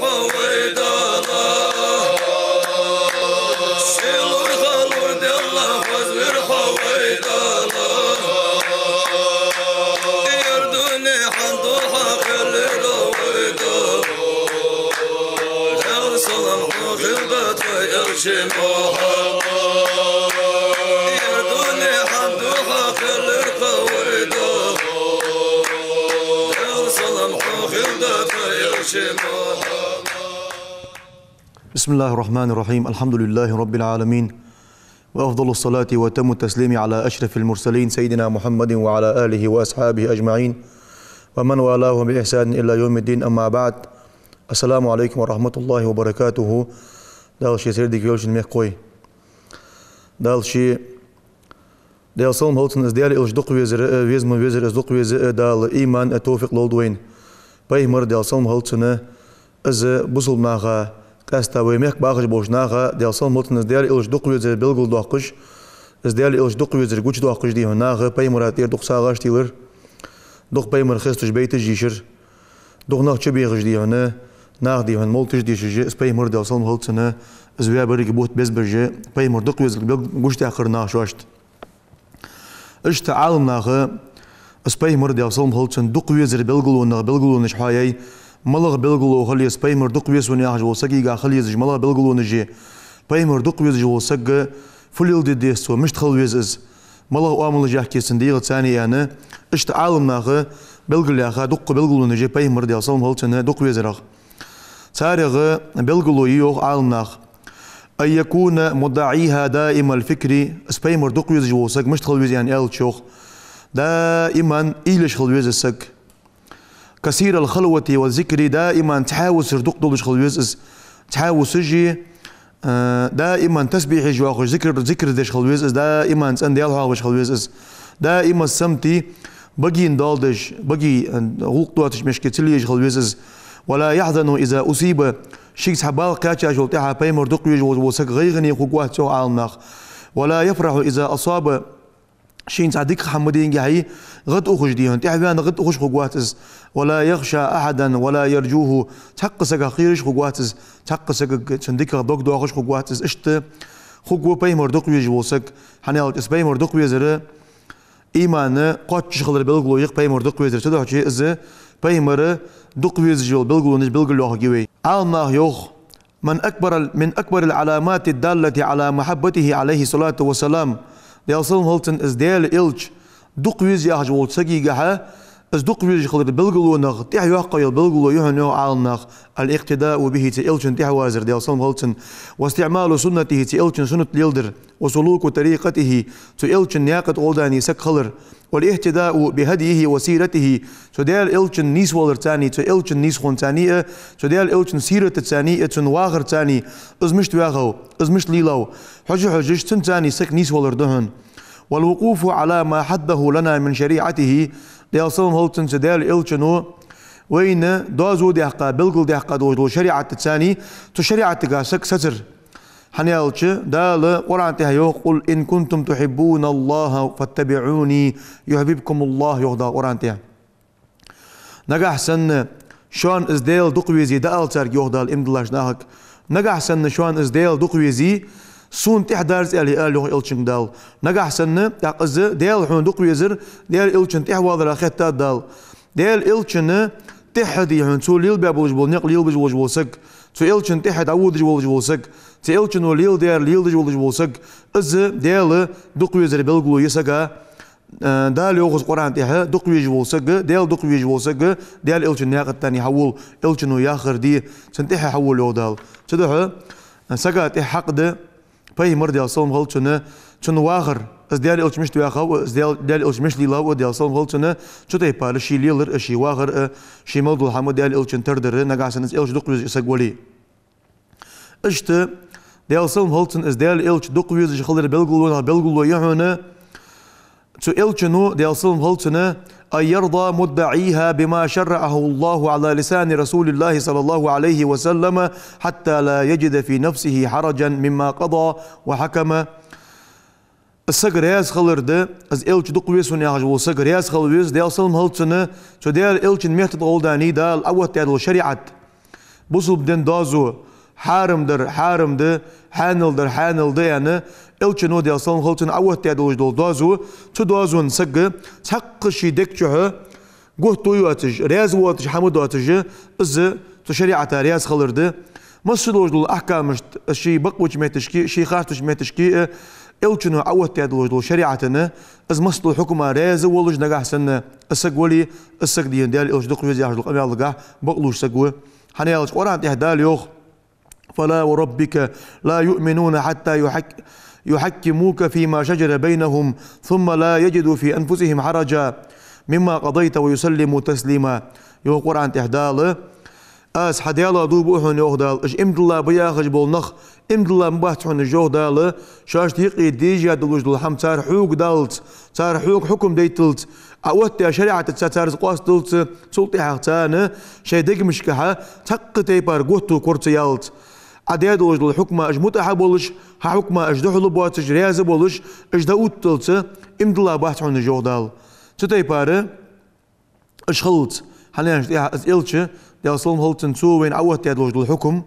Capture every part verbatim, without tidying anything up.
Хьо вай Дала, сийлур-халур Даьла, хоза вир хьо вай Дала. Ер дунен хьан духьа хилира вай Дала. Даьла салам хьона хилда тха элча Мухьаммад. Ер дунен хьан духьа хилира вай Дала. Даьла салам хьона хилда тха элча Мухьаммад. بسم الله الرحمن الرحيم. الحمد لله رب العالمين. وأفضل الصلاة وأتم التسليم على أشرف المرسلين سيدنا محمد وعلى آله وأصحابه أجمعين ومن والاه بإحسان إلى يوم الدين. أما بعد. السلام عليكم ورحمة الله وبركاته. Даьла ший сардик велшин мехкой. Даьла ший Даьла салам хилда цунна, из Даьла элча дукха везар, э, веза ма везар, из дукха веза, э, Дала иман, э, товфикъ лолда вайна. Пайхамар, Даьла салам хилда цунна, из бусалба наха, къаьстта вай мехка бахаш болча наха, Даьла салам хилда цунна, из Даьла элча дукха везар белгалдоаккхаш, из Даьла элча дукха везар гучадоаккхаш дийхьа наха, пайхамара тӀера дукха сагӀаш тиллар, дукха пайхамар хесташ байташ йийшар, дукха нах чубехаш дийхьа, нах дийхьа молташ дешаш, из пайхамар, Даьла салам хилда цунна, из ваь беррига бутт безбеш, пайхамар дукха везар бел-, гучадаьккхар наха шоашта. Иштта Ӏаламнаха из пайхамар, Даьла салам хилда цунна, дукха везар белгалонах, белгалонаш хьоаяьй, малагӀа белгало хила еза, пайхамар дукха веза хьона яхаш вола сагага хила езаш, малагӀа белгалонаш я, пайхамар дукха везаш вола саг фу леладе деза цо, мишта хила веза из, малагӀа оамалаш яхке цун дегӀаца цани аьнна, иштта Ӏаламнаха белгалъяьха дукха белгалонаш я пайхамар, Даьла салам хилда цунна, дукха везарах. Царех белгало я йоах Ӏаламнаха: أن يكون مدعيها دائم الفكر, из пайхамар дукха везаш вола саг мишта хила веза аьнна аьлча йоах, даиман уйлаш хила веза из саг. كثير الخلوة والذكر, даиман цхьаьвусар дукха долаш хила веза из. Цхьаьвусаш, э, даиман тасбихьаш йоахаш, зикр, зикр деш хила веза из, даиман цӀена Даьла хьоахавеш хила веза из. دائم الصمت, багийна доал деш, багий, э, гӀулакх доацаш мешке ца лееш хила веза из. ولا يحزن إذا أصيب, шийга цхьа бала кхаьчачул тӀехьагӀа пайхамар дукха везаш вола саг гӀайгӀане хургвац йоах Ӏаламнаха. ولا يفرح إذا أصاب, шийна цхьа дика хӀама ма денгехьа, гӀадухаш дийхьа, тӀехьаваьнна гӀадухаш хургвац из. ولا يخشى أحدا ولا يرجوه, цхьаккха сагах кхераш хургвац из, цхьаккха сагага цун диках дог доахаш хургвац из. Иштта хургва пайхамар дукха везаш вола саг, хӀана аьлча из пайхамар дукха везар иман кхоачаш хилара белгало я-кх пайхамар дукха везар. Цудухьа из пайхамар дукха везаш йола белгалонаш белгалйоахаргья вай. Ӏаламнаха йоах: من أكبر، من أكبر العلامات الدالة على محبته عليه الصلاة والسلام. Даьла салам хилда цунна, из Даьла элча дукха веза яхаш волча сагагахьа, из дукха везаш хилара белгалонах тӀехьа йоаккхагӀа йола белгало я хьона йоах Ӏаламнаха: الاقتداء به, цу элчанна тӀехьавазар, Даьла салам хилда цунна, واستعمال سنته, цу элчан суннат леладар, وسلوك طريقته, цу элчан наькъа тӀа гӀолла дани саг хилар, والاهتداء بهديه وسيرته, цу Даьла элчан нийсваларцани, цу элчан нийсхонцани а, цу Даьла элчан сиратацани а, цун вахарцани, из мишта ваьхав, из мишта лелав, хьожа-хьожаш, цунцани саг нийсвалар да хьона. والوقوف على ما حده لنا من شريعته, Даьла салам хилда цунна, цу Даьла элчано вайна доазув даьккха, белгалдаьккха долаш дола шариӀатацани, цу шариӀатага саг сацар. ХӀана аьлча Дала Къуръан тӀа йоах: قل إن كنتم تحبون الله فاتبعوني يحببكم الله, йоах Дала Къуръан тӀа. Нагахь санна шоана из Даьла дукха везе, дӀаала царга, йоах Дала, иман диллача нахага. Нагахь санна шоана из Даьла дукха везе, сона тӀехьадарца, аьле, ала, йоах элчанга Дала. Нагахь санна, тӀаккха из Даьла хьона дукха везар Даьла элчанна тӀехьаваларах хетта Дала. Даьла элчанна тӀехьа дий хьона, цо лелабаь болаш бола никъ лелабеш волаш вола саг, цу элчанна тӀехьа дӀаводаш волаш вола саг, цу элчано леладаьр леладеш волаш вола саг, из Даьла дукха везара белгало я сага. Э, Дала йоах из Къуръан тӀа: дукха везаш вола саг, Даьла дукха везаш вола саг Даьла элчан наькъа тӀа хьавола, элчано яхар де, цунна тӀехьа хьавола, йоах Дала. Цудухьа, э, сага тӀехьа хьакъ да пайхамар, Даьла салам хилда цунна, цун вахар, из Даьла элча мишта ваьхав, из Даьла, Даьла элча мишта лелав, Даьла салам хилда цунна, цу тайпара ше лелар, ше вахар, ше мел дола хӀама Даьла элчанна тардар, нагахь санна из элча дукха везаш саг вале. Иштта, Даьла салам хилда цунна, из Даьла элча дукха везаш хилара белгалонах белгало я хьона, цу элчано, Даьла салам хилда цунна, أن يرضى مدعيها بما شرعه الله على لسان رسول الله صلى الله عليه وسلم حتى لا يجد في نفسه حرجا مما قضى وحكم. Из саг раьза хилар да, из элча дукха веза хьона яхаш вола саг раьза хила веза, Даьла салам хилда цунна, цу Даьла элчан метта тӀа гӀолла дани Дала Ӏооттадаь дола шариӀат. бусалба дина доазув, хьарам дар хьарам да, хьанал дар хьанал да аьнна, Элчано, Даьла салам хилда цунна, Ӏооттадаь долаш дола доазув, цу доазон саг цхьаккха ший дег чухьа готто йоацаш, раьза воацаш хӀама доацаш, из цу шариӀата раьза хилар да. Масса долаш дола ахькамашта, ший бакъвеча метташка, ший харцвеча метташка, Элчано Ӏооттадаь долаш дола шариӀатана, из масса дола хьукма раьза волаш нагахьа санна из саг вале, из саг, дий хьона, Даьла Элча дукха веза яхаш дола къамаьл дагахь бакълувш саг ва. ХӀана аьлча Къуръан тӀа Дала йоах: «فلا وربك لا يؤمنون حتى يحك-، يحكموك فيما شجر بينهم ثم لا يجدوا في أنفسهم حرجا مما قضيت ويسلموا تسليما». Йоах Къуръан тӀа Дала: «Аз хьа Даьлах дув буъ хьона, йоах Дала, уж иман дилла ба яхаш бола нах, иман дилла ма бац хьона уж, йоах Дала, шоашта юкъе дезаш долаш дола хӀама цар хьога даллалца, цар хьога хьукам дайталца, Ӏооттадаь шариӀатаца цар из къоастадаллалца, цул тӀехьагӀа царна шоай дегашкахьа цхьаккха тайпара готто кора ца яллалца. Ӏа даь долаш дола хьукма уж мутӀахьа болаш, хьа хьукма уж духьала боацаш, раьза болаш, уж дӀаоттадаллалца, иман дилла бац хьона уж, йоах Дала». Цу тайпара уж хилалца. ХӀана аьлча тӀехьа из Элча, Даьла салам хилда цунна, цо вайна Ӏооттадаь долаш дола хьукам,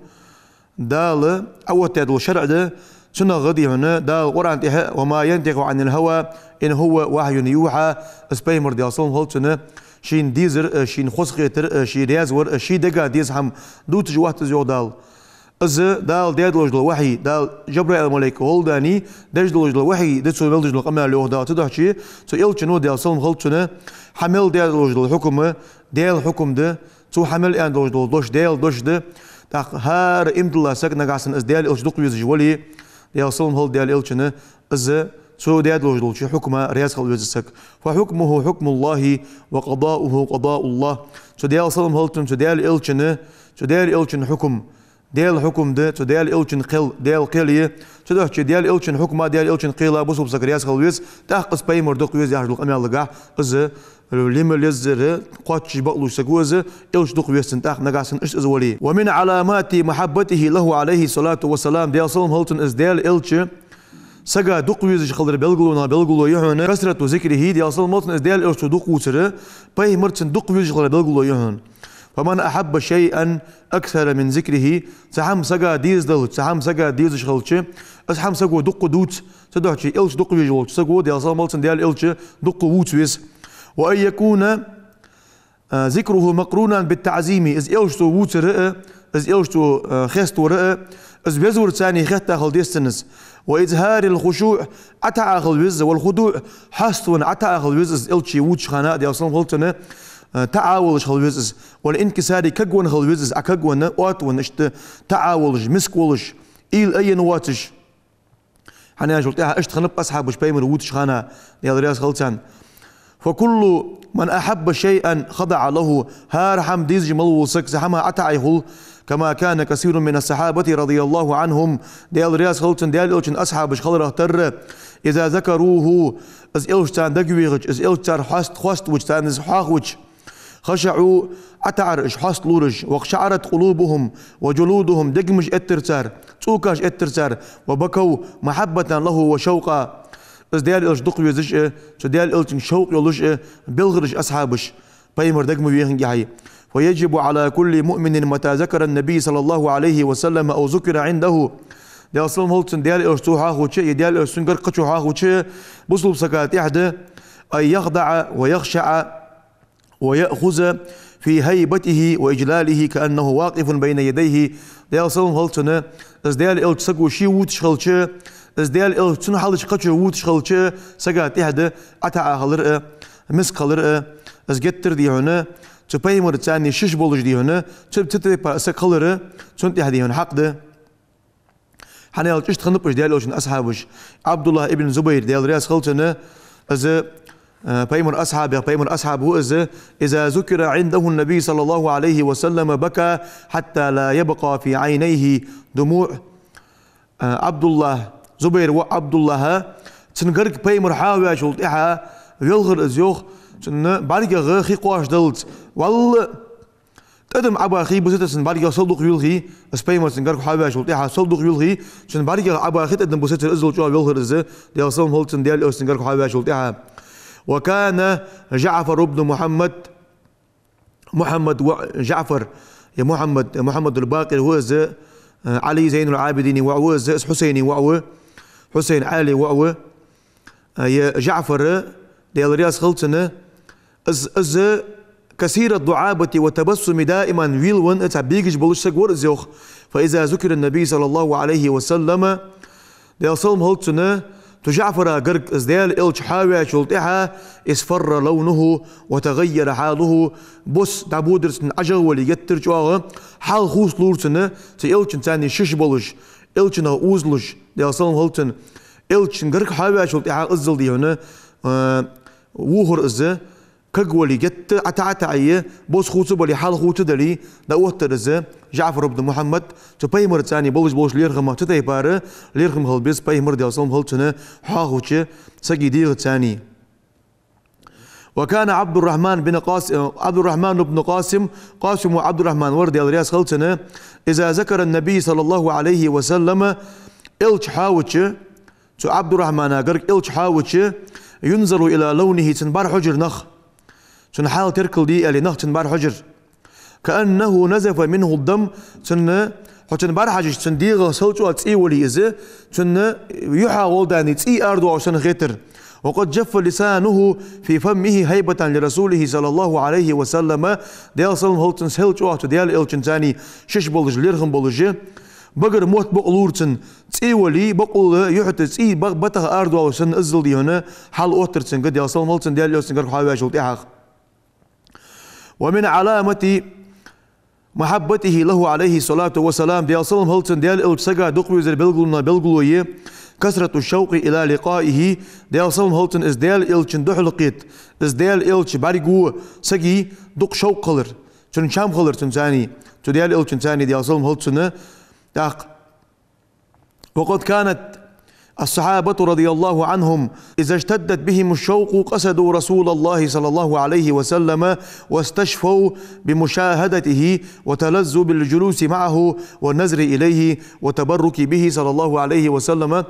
Дала Ӏооттадаь дола шарӀ да, цунах, дий хьона, Дала Къуръан тӀа: «وما ينطق عن الهوى إن هو وحي يوحى». Из пайхамар, Даьла салам хилда цунна, шийна дезар, шийна хоза хетар, ший раьза вар, ший дега деза хӀама дувцаш вац из, йоах Дала. Из Дала даь долаш дола вахьи, Дала Жабраил малайка гӀолла даьнна деш долаш дола вахьи да цо мел деш дола къамаьл, йоах Дала. Цудухьа цу Элчано, Даьла салам хилда цунна, хьа мел даь долаш дола хьукма Даьла хьукам да, цо хьа мел аьнна долаш дола дош Даьла дош да. ТӀаккха хӀара иман дилла саг нагахьа санна из Даьла Элча дукха везаш вале, Даьла салам хилда Даьла Элчана, из цо даь долаш долча хьукма раьза хила веза саг. «فحكمه حكم الله وقضاؤه قضاء الله». Цу, Даьла салам хилда цунна, цу Даьла Элчана, цу Даьла Элчан хьукам Даьла хьукам да, цу Даьла Элчан кхел Даьла кхел я. Цудухьа Даьла Элчан хьукма, Даьла Элчан кхела бусалба саг раьза хила веза, тӀаккха из пайхамар дукха веза яхаш дола къамаьл дагахь из лима леззара кхоачаш бакълувш саг ва из, Элча дукха веза цунна тӀаккха нагахьа санна иштта из вале. «ومن علامات محبته له عليه الصلاة والسلام», Даьла салам хилда цунна, из Даьла Элча сага дукха везаш хилара белгалонех белгало я хьона: «كثرة ذكره», Даьла салам хилда цунна, из Даьла Элча цо дукха вувцар, пайхамар цунна дукха везаш хилара белгало я хьона. «فمن أحب شيئا أكثر من ذكره», цхьа хӀама сага дезадалча, цхьа хӀама сага дезаш хилча, из хӀама саго дукха дувц. Цудухьа Элча дукха везаш волча саго, Даьла салам хилда цунна, Даьла Элча дукха вувца веза. «وأن يكون ذكره مقرونا بالتعظيم», из Элча цо вувцар а, из Элча цо хеставар а, из везавар царна хетта хила деза цунна из. «وإظهار الخشوع», ӀотаӀа хила веза из, «والخضوع», хьаставенна ӀотаӀа хила веза из, Элча вувцача хана, Даьла салам хилда цунна, таӀа волаш хила веза из. «والانكسار», кагвенна хила веза из, Ӏокагвенна, оттавенна, иштта таӀа волаш, миска волаш, уйла айенна воацаш. ХӀана аьлча тӀехьа иштта хиннаб асхьабаш пайхамар вувцача хана, Даьла раьза хилда царна. «فكل من أحب شيئا خضع له», хӀара хӀама дезаш мел вола саг цу хӀаман ӀотаӀа хул, «كما كان كثير من الصحابة رضي الله عنهم», Даьла раьза хилда царна, Даьла Элчан асхьабаш хиларах тарра, «إذا ذكروه», из Элча царна дагавехача, из Элча цар хьост-, хоаставача, царна из хьоахавача, «خشعوا», ӀотаӀар уж, хьоасталора уж, «واقشعرت قلوبهم وجلودهم», дегамаш эттар цар, цӀокаш эттар цар, «وبكوا محبة له وشوقا». Из Даьла Элча дукха везаш а, цу Даьла Элчанга шовкъ йолаш а, белхар уж асхьабаш, пайхамар дага ма вехангехьа. «فيجب على كل مؤمن متى ذكر النبي صلى الله عليه وسلم أو ذكر عنده». Даьла салам хилда цунна, Даьла Элча цо хьоахавача, е Даьла Элча цун гарга кхычо хьоахавача, бусалба сага тӀехьа да: «أن يخضع ويخشع ويأخذ في هيبته وإجلاله كأنه واقف بين يديه». Даьла салам хилда цунна, из Даьла Элча саго ше вувцаш хилча, из Даьла Элча цун хьалхашка кхычо вувцаш хилча, сага тӀехьа да ӀотаӀа хилар а, миска хилар а, из геттара, дий хьона, цу пайхамарца цхьана шиш болаш, дий хьона, цу, цу тайпара саг хилар а цунна тӀехьа, дий хьона, хьакъ да. ХӀана аьлча иштта хиннаб уж Даьла Элчан асхьабаш. Ӏабдуллахь ибн Зубайр, Даьла раьза хилда цунна, из, э, пайхамара асхьабех, пайхамара асхьаб ва из: «إذا ذكر عنده النبي صلى الله عليه وسلم بكى حتى لا يبقى في عينيه دموع». Э, Ӏабдуллахь, Зубайра воӀ Ӏабдуллахь, цун гарга пайхамар хьоахаваьчул тӀехьа велхар из, йоах, цун бӀаргех хи кхоачадаллалца. Валла, тӀадам Ӏобаха хи бисацар цун бӀаргех, сел дукха велхий, из пайхамар цун гарга хьоахаваьчул тӀехьа сел дукха велхий, цун бӀаргех Ӏобаха хи тӀадам бисацар, иззал чӀоагӀа велхар из, Даьла салам хилда цунна, Даьла Элча цун гарга хьоахаваьчул тӀехьа. «وكان جعفر بن محمد», Мухьаммада воӀ ЖаӀфар, Е Мухьаммад, Мухьаммадул-Бакъир ва из, э, Ӏали Зайнул-Ӏабидина воӀ ва из, из Хьусайна воӀ ва, Хьусайн Ӏаьлий воӀ ва, э, е ЖаӀфар, Даьла раьза хилва цунна, из, из كثير الدعابة والتبسم دائما, вийлавенна, цхьа бегаш болаш саг вар из, йоах. فإذا ذكر النبي صلى الله عليه وسلم, Даьла салам хилда цунна, цу ЖаӀфара гарга из Даьла Элча хьаваьчул тӀехьагӀа, اصفر لونه وتغير حاله, бос дӀабодар цун, ӀажагӀа вале геттара чӀоагӀа, хьал хувцалора цун, цу Элчанца шиш болаш, Элчанах озалуш, Даьла салам хилда цунна, Элча гарга хьаваьчул тӀехьагӀа иззал дий хьона, э, вохар из, кагвале геттара, ӀотаӀа-ӀотаӀа е, бос хувцабале, хьал хувцадале, дӀаоттар из, ЖаӀфар ибн Мухьаммад, цу пайхамарца болаш болча лерхӀамах цу тайпара лерхӀам хила беза пайхамара, Даьла салам хилда цунна, хьоахавача сага дегӀаца. وكان عبد الرحمن بن قاس-, عبد الرحمن بن قاسم, Къасим воӀ Ӏабдуррахьман вар, Даьла раьза хилва цунна, إذا ذكر النبي صلى الله عليه وسلم, Элча хьаваьча, цу Ӏабдуррахьмана гарга Элча хьаваьча, ينظر إلى لونه, цунна бӀарахьожар нах. Цун хьал теркалде аьле, нах цунна бӀарахьожар. كأنه نزف منه الدم, цунна, хьо цунна бӀарахьажача, цун дегӀах сел чӀоагӀа цӀий вале из, цунна юхьа гӀолла дани цӀий арадоагӀаш санна хетар. وقد جف لسانه في فمه هيبة لرسوله صلى الله عليه وسلم, Даьла салам хилда цунна, сел чӀоагӀа цу Даьла Элчанца шиш болаш, лерхӀам болаш, багара мотт бакълора цун, цӀий вале, бакъулла юхьа тӀа цӀий ба-, батах арадоалаш санна, иззал дий хьона, хьал оттар цунга, Даьла салам хилда цунна, Даьла Элча гарга хьаваьчул тӀехьагӀа. ومن علامة محبته له عليه الصلاة والسلام, Даьла салам хилда цунна, Даьла Элча сага дукха везара белгалонех белгало я, كثرة الشوق إلى لقائه, Даьла салам хилда цунна, из Даьла Элчанна духьалкхета, из Даьла Элча бӀаргаго сага дукха шовкъ хилар, цун чам хилар цунца, цу Даьла Элчанца, Даьла салам хилда цунна, тӀаккха. وقد كانت الصحابة رضي الله عنهم إذا اشتدت بهم الشوق قصدوا رسول الله صلى الله عليه وسلم واستشفوا بمشاهدته وتلذوا بالجلوس معه والنظر إليه والتبرك به صلى الله عليه وسلم.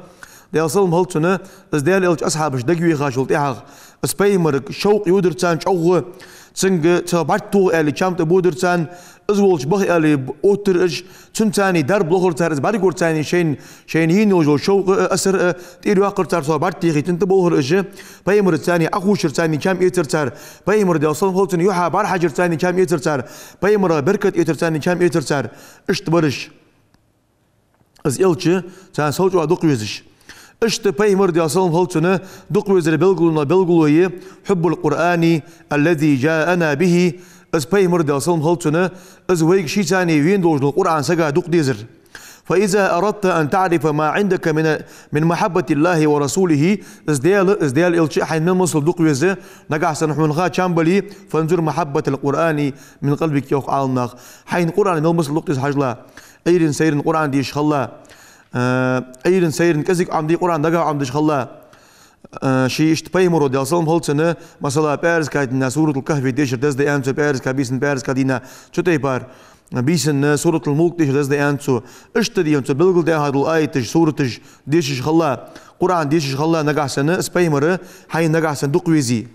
Даьла салам хилда цунна, из Даьла Элча асхьабаш дагавехачул тӀехьагӀа, из пайхамарга шовкъ йодар царна чӀоагӀа, цунга цо бӀарг тохале чам тӀабодар царна, из волча баха аьле оттар уж, цунца дарба лохар цар, из бӀаргагор царна шоай, шоайна йолаш йола шовкъ а, асар а, тӀера йоаккхар цар цо бӀарг техе, цунна тӀаболхар уж, пайхамарца Ӏоховшар царна чам эцар цар, пайхамара, Даьла салам хилда цунна, юхьа бӀарахьажар царна чам эцар цар, пайхамарах беркат эцар царна чам эцар цар. Иштта бар уж. Из Элча царна сел чӀоагӀа дукха везаш. Иштта пайхамара, Даьла салам хилда цунна, дукха везара белгалонех белгало я حب القرآن الذي جاءنا به. Из пайхамар, Даьла салам хилда цунна, из вайга шийца вена долаш дола Къуръан сага дукха дезар. فإذا أردت أن تعرف ما عندك من، من محبة الله ورسوله, из Даьла, из Даьла Элча хьайна мел масал дукха веза, нагахьа санна хьона ха чам бале, فانزع محبة القرآن من قلبك, йоах Ӏаламнаха. Хьайна Къуръан мел масал дукха деза хьажал. Ӏуйрийна-сайрийна Къуръан дешаш хила, э, Ӏуйрийна-сайрийна кӀезига Ӏомаде Къуръан, дагахьа Ӏомадеш хила. Э, ший иштта пайхамара, Даьла салам хилда цунна, масала, пӀаьраска дийнахьа Суратул-Кахф дешар деза да аьнна цо, пӀаьраска, бийсанна пӀаьраска дийнахьа, цу тайпара, бийсанна Суратул-Мулк дешар деза да аьнна цо. Иштта дий хьона цо белгалдаьха дола аяташ, сураташ дешаш хила, Къуръан дешаш хила нагахьа санна, из пайхамар хьайна нагахьа санна дукха везе.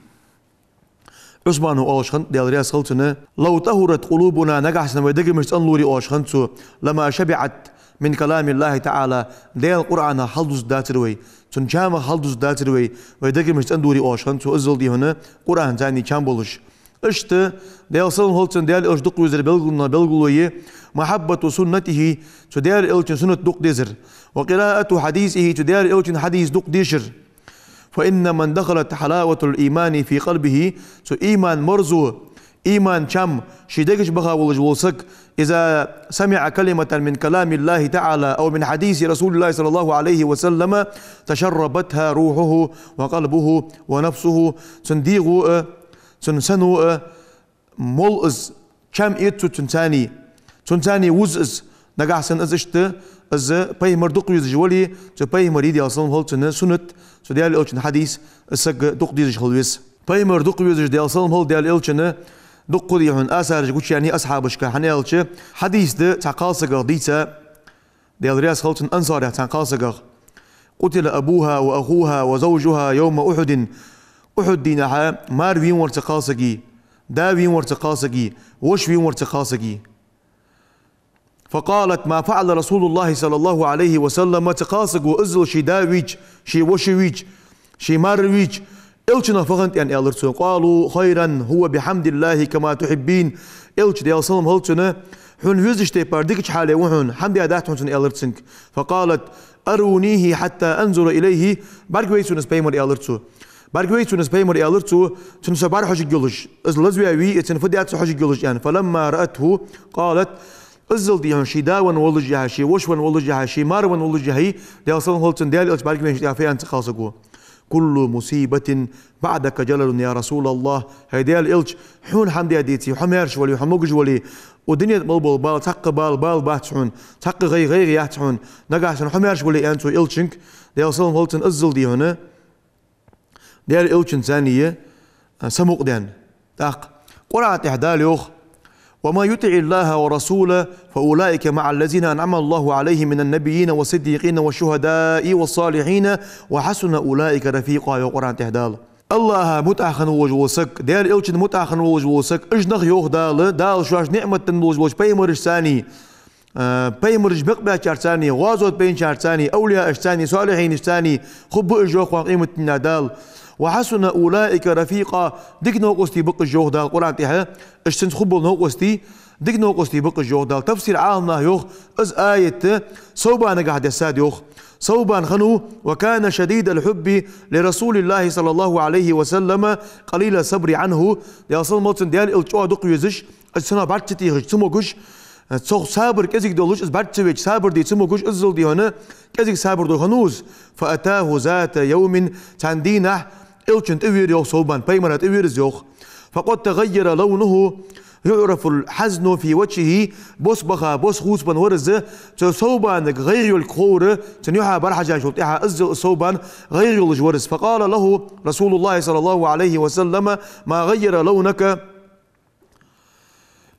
Ӏусмана оалаш хиннад, Даьла раьза хилва цунна: «لو طهرت قلوبنا», нагахьа санна вай дегамаш цӀенлуре оалаш хиннад цо, «لما شبعت من كلام الله تعالى», Даьла Къуръанах хьалдузаргдацар вай, цун чамах хьалдузаргдацар вай, вай дегамаш цӀенлуре оалаш хиннад цо, иззал дий хьона Къуръан царна чам болаш. Иштта, Даьла салам хилва цунна, Даьла Элча дукха везара белгалонех белгало я, «محبة سنته», цу Даьла Элчан суннат дукха дезар, «وقراءة حديثه», цу Даьла Элчан хьадис дукха дешар. «فإن من دخلت حلاوة الإيمان في قلبه», цу иман марзо, иман чам ший дега чу баха волаш вола саг, «إذا سمع كلمة من كلام الله تعالى أو من حديث رسول الله صلى الله عليه وسلم تشربتها روحه وقلبه ونفسه», цун дегӀо а, цун сано а, мол из, чам эц цо цунцани, цунцани вуз из, нагахьа санна из иштта, из пайхамар дукха везаш вале, цу пайхамара, Даьла салам хилва цунна, суннат, цу Даьла Элчан хьадис, из саг дукха дезаш хила веза. Пайхамар дукха везаш, Даьла салам хилва Даьла Элчана, дукха дий хьона асараш гучаяьннай асхьабашка, хӀана аьлча, хьадис да цхьан кхалсагах дийца, Даьла раьза хилва цунна, ансарех цхьан кхалсагах: «قتل أبوها وأخوها وزوجها يوم أحد». Ухьуд дийнахьа мар венавар цу кхалсага, да венавар цу кхалсага, воша венавар цу кхалсага. فقالت: ما فعل رسول الله صلى الله عليه وسلم؟ Цу кхалсаго иззал ший да вийча, ший воша вийча, ший мар вийча, Элчано фу хиннад аьнна аьлар цо. قالوا: خيرا، هو بحمد الله كما تحبين. Элча, Даьла салам хилда цунна, хьона везача тайпара дикача хьале ва хьона, хӀама даь дац хьона цунна, аьлар цунга. فقالت: أرونيه حتى أنظر إليه. БӀаргавайта сона из, пайхамар, аьлар цо. БӀаргавайта сона из, пайхамар, аьлар цо, цунна со бӀарахьожаргйолаш, из лазаваь вий, цунна фу даьд со хьожаргйолаш аьнна. فلما رأته قالت: Иззал, дий хьона, ший да венна воллашехьа, ший воша венна воллашехьа, ший мар венна воллашехьа, Даьла салам хилда цунна, Даьла Элча бӀаргавайнача тӀехьа фу аьннад цу кхалсаго: كل مصيبة بعدك جلل يا رسول الله. ХӀай Даьла Элча, хьона хӀама даь деце, хьо маьрша вале, хьо могаш вале, укх дунен тӀа мел бола бала, цхьаккха бала, бала бац хьона, цхьаккха гӀай-, гӀайгӀа яц хьона, нагахьа санна хьо маьрша вале, аьннад цо Элчанга, Даьла салам хилда цунна, иззал, дий хьона, Даьла Элчанца цхьана, а, самукъадаьнна. ТӀаккха Къуръан тӀа Дала йоах: ومن يطع الله والرسول فأولئك مع الذين أنعم الله عليهم من النبيين والصديقين والشهداء والصالحين وحسن أولئك رفيقا, йоах Къуръан тӀа Дала. АллахӀа мутӀахьа хинна волаш вола саг, Даьла Элчанна мутӀахьа хинна волаш вола саг, уж нах, йоах Дала, Дала шоашта ниӀмат денна болаш болча пайхамарашца цхьана, а, пайхамараш бекъабаьчарца цхьана, гӀазот байначарца цхьана, авлияашца цхьана, салихӀинашца цхьана хургба уж, йоах, къематдийнахьа Дала. وحسن أولئك رفيقا, дика новкъостий ба-кх уж, йоах Дала Къуръан тӀа, уж цунца хургбола новкъостий, дика новкъостий ба-кх уж, йоах Дала. Тафсир Ӏаламнаха йоах, из аят Савбанагахьа дессад, йоах. Савбан хиннав, وكان شديد الحب لرسول الله صلى الله عليه وسلم قليل الصبر عنه. Даьла салам хилда цунна, Даьла Элча чӀоагӀа дукха везаш, из цунах бӀарга ца техаш, ца могаш, цох сабар кӀезига долаш, из бӀарга ца вайча, сабар де ца могаш, иззал, дий хьона, кӀезига сабар дола хиннав из. فأتاه ذات يوم, цхьан дийнахьа Элчанна тӀавера, йоах, Савбан, пайхамара тӀавера из, йоах. فقد تغير لونه يعرف الحزن في وجهه, бос баха, бос хувцабенна вар из, цу Савбанага гӀайгӀа йолга ховра, цун юхьа бӀарахьежачул тӀехьагӀа иззал Савбан гӀайгӀа йолаш вар из. فقال له رسول الله صلى الله عليه وسلم: ما غير لونك؟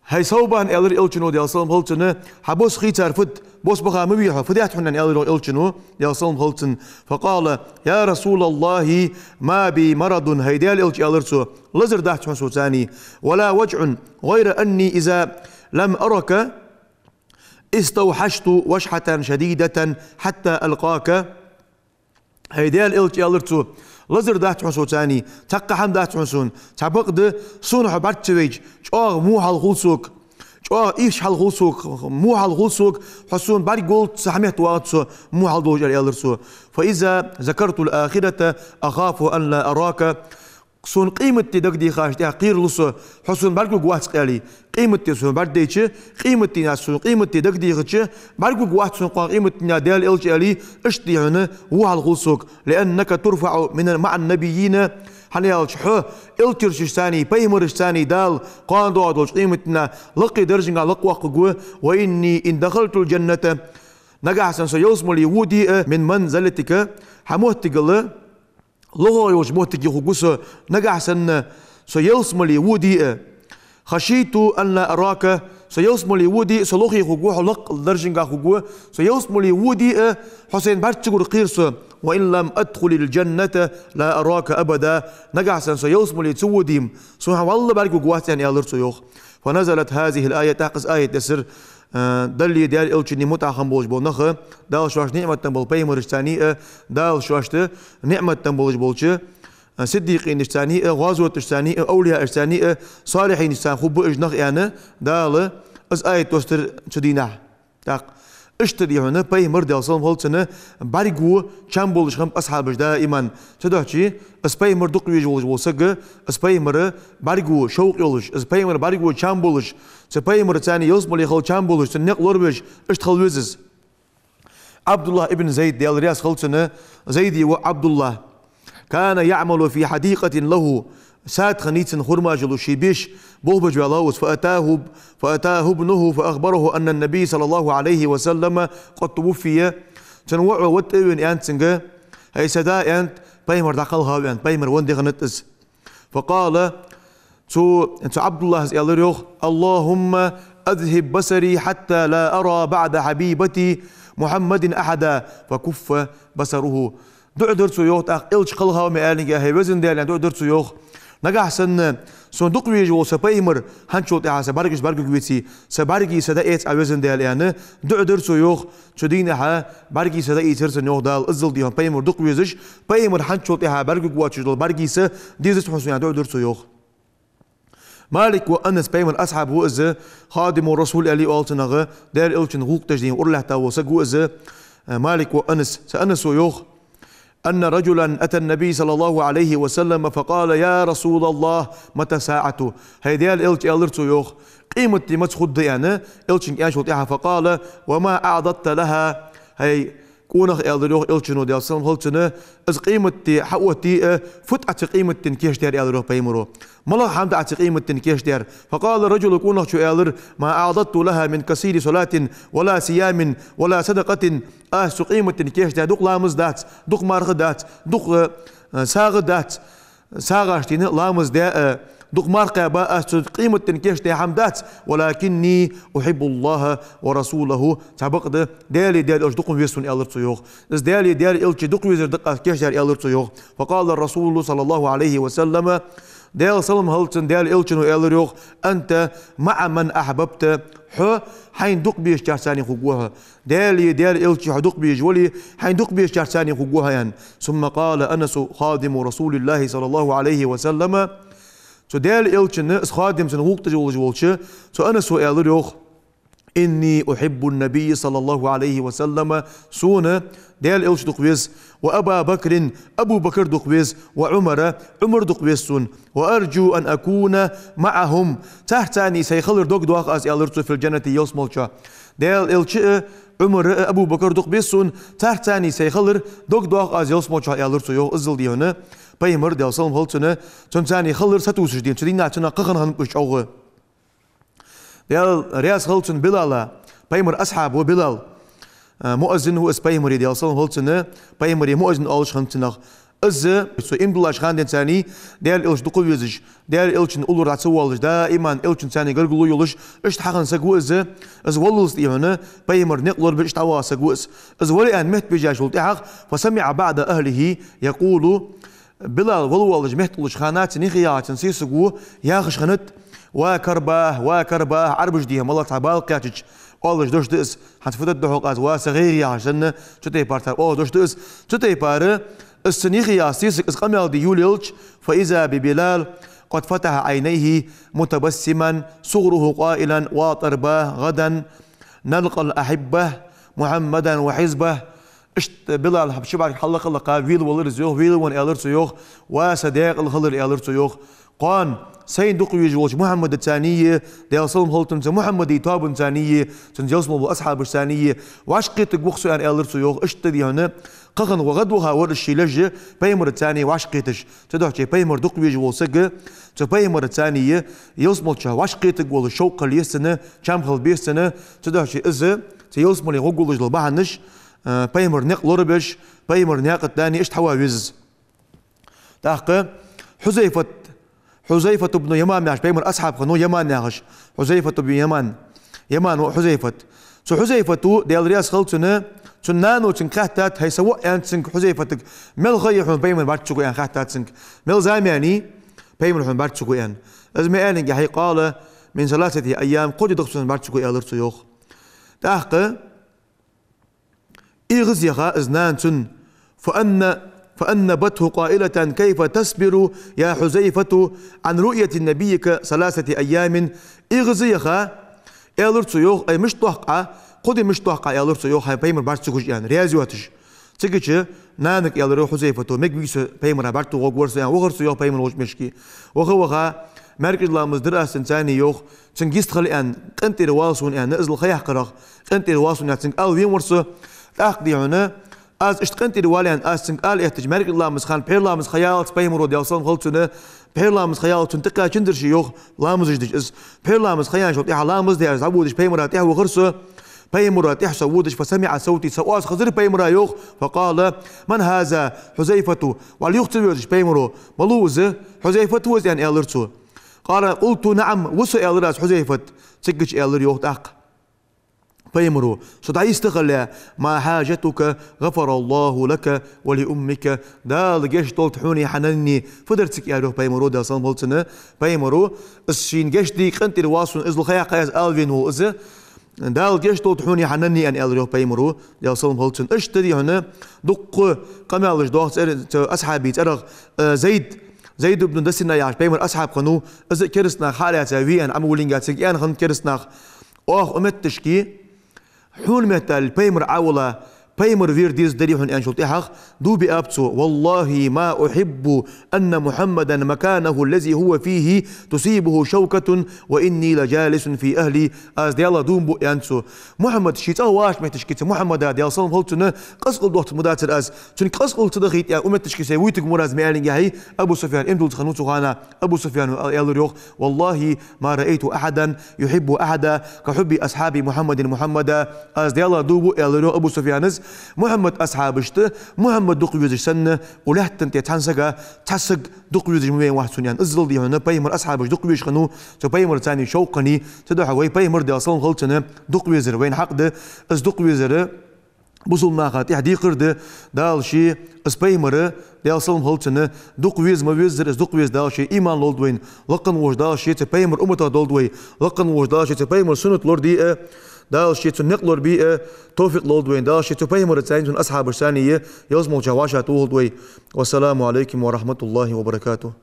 ХӀай Савбан, аьлар Элчано, Даьла салам хилда цунна, хьа бос хийцар фуд, бос баха ма вий хьо, фу даьд хьона, аьнна, аьлар Элчано, Даьла салам хилда цунна. فقال: يا رسول الله، ما بي مرض, хӀай Даьла Элча, аьлар цо, лазар дац хьона соца цхьана, ولا وجع، غير أني إذا لم أرك استوحشت وحشة شديدة حتى ألقاك. ХӀай Даьла Элча, аьлар цо, лазар дац хьона соца цхьана, цхьаккха хӀама дац хьона сона, цхьа бакъ да, сона хьо бӀарга ца вайча, чӀоагӀа во хьал хул сога, чӀоагӀа ийрча хьал хул сога, во хьал хул сога, хьо сона бӀаргаволча хӀаман метте вагӀац со, во хьал долаш, аьлар цо. فإذا ذكرت الآخرة أخاف أن لا أراك. Сона къематди дагадехача тӀехьа кхералу со, хьо сона бӀаргагургвац-кх аьле. Къематди сона бӀаргадайча, къематдийнахьа сона къематди дагадехача, бӀаргагургвац сона-кх къематдийнахьа Даьла Элча аьле, иштта, дий хьона, во хьал хул сога. لأنك ترفع من، مع النبيين, хӀана аьлча хьо элчанашца, пайхамарашца Дала кхоана доагӀа долча къематдийнахьа лакхе даржанга лакхвоаккхаргва. وإني إن دخلت الجنة, нагахьа санна со ялсмале воде а, من منزلتك, хьа моттигал лохагӀа йолча моттиге хургва со, нагахьа санна со ялсмале воде а. خشيت أن لا أراك, со ялсмале воде а, со лохе хургва, хьо лакха даржанга хургва, со ялсмале воде а, хьо сайна бӀарга ца гур кхер со. وإن لم أدخل الجنة لا أراك أبدا, нагахьа санна со ялсмале ца воде-м, сона хьо валлахӀи бӀаргагургвац, аьнна, аьлар цо, йоах. فنزلت هذه الآية, тӀаккха из аят дессар, а, Далла, Даьла Элчанна мутӀахьа хинна болаш бола нах, Дала шоашта ниӀмат денна болча пайхамарашца а, Дала шоашта ниӀмат денна болаш болча, а, сиддикъинашца а, гӀазоташца а, авлияашца а, салихӀинашца а хургба уж нах, аьнна, Дала из аят доссадир цу дийнахьа. ТӀаккха иштта, дий хьона, пайхамар, Даьла салам хилда цунна, бӀаргаго чам болаш хиннаб асхьабаш даиман. Цудухьа из пайхамар дукха везаш волаш вола саг, из пайхамар бӀаргаго шовкъ йолаш, из пайхамар бӀаргаго чам болаш, цу пайхамарца ялсмале хила чам болаш, цун никъ лоравеш, иштта хила веза из. ӀабдуллахӀ ибн Зайд, Даьла раьза хилва цунна, Зайда воӀ ӀабдуллахӀ, كان يعمل في حديقة له, сад хиннай цун, хурмаш йола ший беш, болх беш ваьлар из. فأتاه، فأتاه ابنه فأخبره أن النبي صلى الله عليه وسلم قد توفي. Цун воӀо ваьтта а вена, аьннад цунга: хӀай са да, аьннад, пайхамар дӀакхелхав, аьннад, пайхамар венна ди хиннад из. فقال, цу, цу ӀабдуллахӀас аьлар, йоах: اللهم أذهب بصري حتى لا أرى بعد حبيبتي محمد أحدا، فكف بصره. ДуӀа дир цо, йоах, тӀаккха Элча кхелхав ма аьллинге, хӀай везан Даьла, аьнна, дуӀа дир цо, йоах. Нагахь санна сона дукха везаш вола са пайхамар хӀанзчул тӀехьа са бӀаргашта бӀаргагургвеце, са бӀаргий са дӀаэца Ӏа, везан Даьла, аьнна, дуӀа дир цо, йоах. Цу дийнахьа бӀаргий са дӀаийцар цунна, йоах, Дала, иззал, дий хьона, пайхамар дукха везаш, пайхамар хӀанзчул тӀехьа бӀаргагургвоацаш дола бӀаргий са дезац хьона сона, аьнна, дуӀа дир цо, йоах. Малик ва Анас, пайхамара асхьаб ва из, хадиму Расул аьле оал цунах, Даьла Элчан гӀулакх деш дийна уралаьтта вола саг ва из, Малик ва Анас. Цу Анаса йоах: أن رجلا أتى النبي صلى الله عليه وسلم فقال: يا رسول الله، متى الساعة؟ ХӀай Даьла Элча, аьлар цо, йоах, къематди маца хургда, аьнна, Элчанга аьнначул тӀехьа, فقال: وما أعددت لها؟ ХӀай къонах, аьлар, йоах, Элчано, Даьла салам хилда цунна, из къематди хьаоттае а, фуд Ӏа цу къематден кийчдаьр, аьлар, йоах, пайхамаро. МалагӀа хӀама да Ӏа цу къематден кийчдаьр? فقال الرجل, къонахчо аьлар: ما أعددت لها من كثير صلاة ولا صيام ولا صدقة. Аз цу къематден кийчдаь дукха ламаз дац, дукха марха дац, дукха, э, сагӀа дац, сагӀаш дийна, ламаз даь а, дукха марха кхаьба, аз цу къематден кийчдаь хӀама дац. ولكني أحب الله ورسوله. Цхьабакъда, Даьлеи Даьла Элчеи дукха веза сона, аьлар цо, йоах. Из Даьлеи Даьла Элчеи дукха везар да-кх аз кийчдаьр, аьлар цо, йоах. فقال الرسول صلى الله عليه وسلم, Даьла салам хилда цунна, Даьла Элчано аьлар, йоах: أنت مع من أحببت. Хьо хьайна дукха безачарца цхьана хургва хьо. Даьлеи Даьла Элчеи хьо дукха безаш вале, хьайна дукха безачарца цхьана хургва хьо, аьнна. ثم قال أنس خادم رسول الله صلى الله عليه وسلم. Цу Даьла Элчан из хадим, цун гӀулакх деш волаш волча цу Анаса аьлар, йоах: إني أحب النبي صلى الله عليه وسلم. Сона Даьла Элча дукха веза, وأبا بكر, Абу Бакр дукха веза, وعمر, Ӏумар дукха веза сона, وأرجو أن أكون معهم. Царца цхьана сай хилар дог доах аз, аьлар цо, في الجنة, ялсмале чу. Даьла Элча а, Ӏумар а, Абу Бакр дукха беза сона, царца цхьана сай хилар дог доах аз ялсмале чу, аьлар цо, йоах, иззал, дий хьона, пайхамар, Даьла салам хилда цунна, цунца цхьана хилар сатувсаш, дий хьона, цу дийнахьа цунах кхахана хиннаб уж чӀоагӀа. Даьла раьза хилва цунна Билала, пайхамара асхьаб ва Билал. Э, муаззин ва из пайхамара, Даьла салам хилда цунна, пайхамара муаззин оалаш хиннад цунах. Из, цо иман диллача хана денз цхьана Даьла Элча дукха везаш, Даьла Элчан уллув дӀа ца воалаш, даим Элчанца цхьана гаргало йолаш, иштта хьахинна саг ва из. Из валлалца, дий хьона, пайхамара никъ лорабеш иштта дӀаваха саг ва из. Из вале аьнна метта бежачул тӀехьагӀа, فسمع بعض أهله يقول, Билал вала воаллаш метта уллача хана цун юхе яхача цун сесаго яхаш хиннад: «Ва карбах, ва карбах», Ӏарбаша, дий хьона, малагӀа цхьа бала кхаьчача оалаш дош да из, хӀанз фу дергда хьогӀ аз, ва са гӀайгӀа, яхаш санна, цу тайпара цар оалаш дош да из. Цу тайпара из цун юхе яха сесаг из къамаьл де йолаелча, فإذا ببلال قد فتح عينيه متبسما صغره قائلا: «وا тӀарбах, غدا نلقى الأحبة محمدا وحزبه». Иштта Билал хьа ши бӀарг хьаллакха-лакха велавелар из, йоах, велавенна аьлар цо, йоах: «Ва са даькъала хилар», аьлар цо, йоах. «Кхоана сайна дукха везаш волча Мухьаммадацаний, Даьла салам хилда цунна, цу Мухьаммада тоабанцаний, цун ялсмале болча асхьабашцаний вӀашагӀкхетаргва-кх со», аьнна, аьлар цо, йоах. Иштта, дий хьона, кхахана ва гӀадваха вар из ший леш, пайхамарацаний вӀашагӀкхеташ. Цудухьа пайхамар дукха везаш вола саг цу пайхамарацаний ялсмале чу вӀашагӀкхетаргволаш шовкъ хила еза цунна, чам хила беза цунна. Цудухьа из цу ялсмале гӀоргволаш дола бахьанаш, э, пайхамара никъ лорабеш, пайхамара наькъа тӀа цхьана иштта хьава веза из. ТӀаккха Хьузайфат, Хьузайфат ибн Ямам яхаш пайхамара асхьаб хиннав, Яман яхаш. Хьузайфат ибн Яман. Яман воӀ Хьузайфат. Цу Хьузайфата, Даьла раьза хилва цунна, цун нано цунга хаьттад: «ХӀай са воӀ, — аьннад цунга Хьузайфатага, — мел ха я хьона пайхамар бӀарга ца го?» — аьнна, хаьттад цунга. «Мел зама яьннай пайхамар хьона бӀарга ца го?» — аьнна. Из ма аьллинге, хьай, قال: «من ثلاثة أيام», кхо ди да-кх цунна бӀарга ца го, аьлар цо, йоах. ТӀаккха эгӀаз яха из нана цунна: «فأن-، فأنبته قائلة: كيف تصبر يا حذيفة عن رؤية نبيك ثلاثة أيام؟» ЭгӀаз яха, аьлар цо, йоах: «Ай, мишта дохк Ӏа, кхо ди мишта дохк Ӏа, — аьлар цо, йоах, — хьай пайхамар бӀарга ца гуш?» — аьнна, раьза йоацаш. Цигача нанага аьлар, йоах, Хьузайфата: «Мегаргвий со пайхамара бӀарга тоха гӀоргвар со», — аьнна, вахар цо, йоах, пайхамара гӀулакх мешке. Ваха-ваха, маьркӀажа ламаз дир аз цунцаний, йоах, цунга йистхила аьнна, къинтӀера вала сона аьнна, иззал ха яьккхарах, къинтӀера вала сона аьнна, цунга ала венавар со. ТӀаккха, дий хьона, аз иштта къинтӀера вала аьнна, аз цунга ала эттача, маьркӀажа ламаза хана пхьера ламаз ха ялалца пайхамара, Даьла салам хилда цунна, пхьера ламаз ха ялалца цунна тӀакхаьчанзар ше, йоах, ламазаш деш из. Пхьера ламаз ха яьнначул тӀехьагӀа ламаз даь аз дӀаводаш пайхамара тӀехьа вахар со. Пайхамара тӀехьа со водаш, فسمع صوتي, са оаз хазар пайхамара, йоах, فقال: من هذا حذيفة؟ Валла юха ца воьрзаш пайхамара: «Малув из? Хьузайфат ва из?» — аьнна, аьлар цо. قال: قلت: نعم, ва со, аьлар аз, Хьузайфат. Цигача аьлар, йоах, тӀаккха: Пайхамаро, со дӀайистхилале, ما حاجتك غفر الله لك ولأمك, Дала гешт долда хьонеи хьа наннеи, фу дар цига, аьлар йоах пайхамаро, Даьла салам хилда цунна. Пайхамаро, из шийна гешт де къинтӀера вола сона, из лаха яьккхай аз ала вена вола из, Дала гешт долда хьонеи хьа наннеи, аьнна, аьлар йоах пайхамаро, Даьла салам хилда цунна. Иштта да хьона дуккха къамаьлаш доагӀа цӀер-, цу асхьабий цӀерагӀа, э, Зайд, Зайд ибн Дасина яхаш пайхамара асхьаб хиннав, из а керастанаха хьалаьца ве аьнна, Ӏамавуллинга цига аьнна хиннад керастанаха: оаха умматашка хьона меттел пайхамар Ӏовилла, пайхамар вера деза дарий хьона аьнначул тӀехьагӀа дув биаб цо: والله ما أحب أن محمدا مكانه الذي هو فيه تصيبه شوكة وإني لجالس في أهلي. Аз Даьлах дув буъ, аьннад цо, Мухьаммад ший цӀагӀа вагӀача метташка, цу Мухьаммада, Даьла салам хилда цунна, къаскъал доахийтаргдацар аз. Цунга къаскъал ца дахийта, аьнна, умматашка сай вуйтаргвар аз, ма аьллинге, хьай Абу Суфьян иман диллача хана цу хана. Абу Суфьяно аьлар йоах: والله ما رأيت أحدا يحب أحدا كحب أصحاب محمد محمدا. Аз Даьлах дув буъ, аьлар йоах Абу Суфьяна, Мухьаммада асхьабашта Мухьаммад дукха везаш санна, укх лаьтта тӀа цхьан сага цхьа саг дукха везаш ма вена вац сона, аьнна. Иззал да хьона пайхамара асхьабаш дукха везаш хиннав, цу пайхамарца шовкъ хиннай. Цудухьа вай пайхамар, Даьла салам хилда цунна, дукха везар вайна хьакъ да. Из дукха везар бусалба наха тӀехьа декхар да. Дала ше из пайхамар, Даьла салам хилда цунна, дукха веза ма веззара, из дукха веза Дала ше иман лолда вайна. Лакха волча Дала ше цу пайхамара умматах долда вай. Лакха волча Дала ше цу пайхамара суннат лораде а, Дала ше цун никъ лорабе а товфикъ лолда вайна. Дала ше цу пайхамарца, цун асхьабашца а ялсмалча вӀашагӀтохалда вай. والسلام عليكم ورحمة الله وبركاته.